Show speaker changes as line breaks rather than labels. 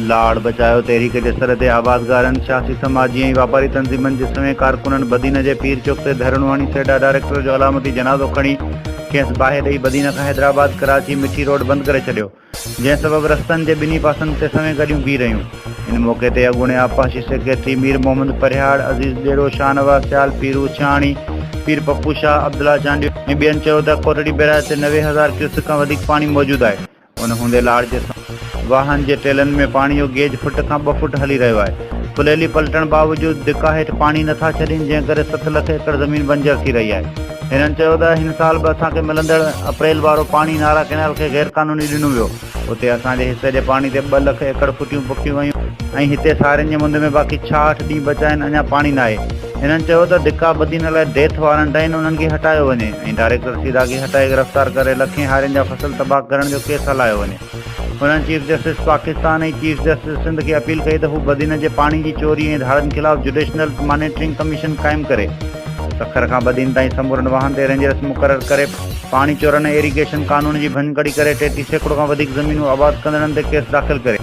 لاڙ بچايو تحريڪ جي سر تي آبادگارن، سياسي، سماجي ۽ واپاري تنظيمن جي سوين ڪارڪنن بدين جي پير چوڪ تي ڌرڻو هڻي سيڊا ڊائريڪٽر جو علامتي جنازو کڻي کيس باهه ڏئي بدين کان حيدرآباد ڪراچي مٺي روڊ بند ڪري ڇڏيو جنهن سبب رستن جي ٻنهي پاسن تي سوين گاڏيون بيهي رهيون. ان موقعي تي اڳوڻي آبپاشي سيڪريٽري مير محمد پرهياڙ، عزيز ڏيرو، شاهنواز سيال، پيرو ڇهاڻي، پير پپو شاهه، عبدالله چانڊيو ۽ ٻين چيو ته ڪوٽڙي بئراج تي 90 هزار ڪيوسڪ کان وڌيڪ پاڻي موجود آهي. ان هوندي لاڙ جي واهن جي ٽيلن ۾ پاڻي جو گيج فٽ کان ٻه فٽ هلي رهيو آهي. ڦليلي پلٽڻ باوجود ڌڪا هيٺ پاڻي نٿا ڇڏين جنهن ڪري 7 لک ايڪڙ زمين بنجر ٿي رهي آهي. هنن چيو ته هن سال به اسان کي ملندڙ اپريل وارو پاڻي نارا ڪئنال کي غير قانوني ڏنو ويو. اتي اسان جي حصي جي پاڻي تي ٻه لک ايڪڙ ڦٽيون پوکيون ويون ۽ هتي سارين جي مند ۾ باقي 66 ڏينهن بچا آهن اڃا پاڻي ناهي. هنن چيو ته ڌڪا بدين لاء ڊيٿ وارنٽ آهن انهن کي هٽايو وڃي ۽ ڊائريڪٽر سيدا کي هٽائي گرفتار ڪري لکين هارين جا فصل تباهه ڪرڻ جو ڪيس هلايو وڃي. هنن chief justice Pakistan ۽ chief justice Sindh کي اپيل ڪئي ته هو بدين جي پاڻي جي چوري ۽ ڌاڙن خلاف جڊيشنل مانيٽرنگ ڪميشن قائم ڪري سکر کان بدين تائين سمورن واهن تي رينجرس مقرر ڪري پاڻي چورن ۽ ايريگيشن قانون جي ڀڃڪڙي ڪري 33% کان وڌيڪ زمينون آباد ڪندڙن تي ڪيس داخل ڪري.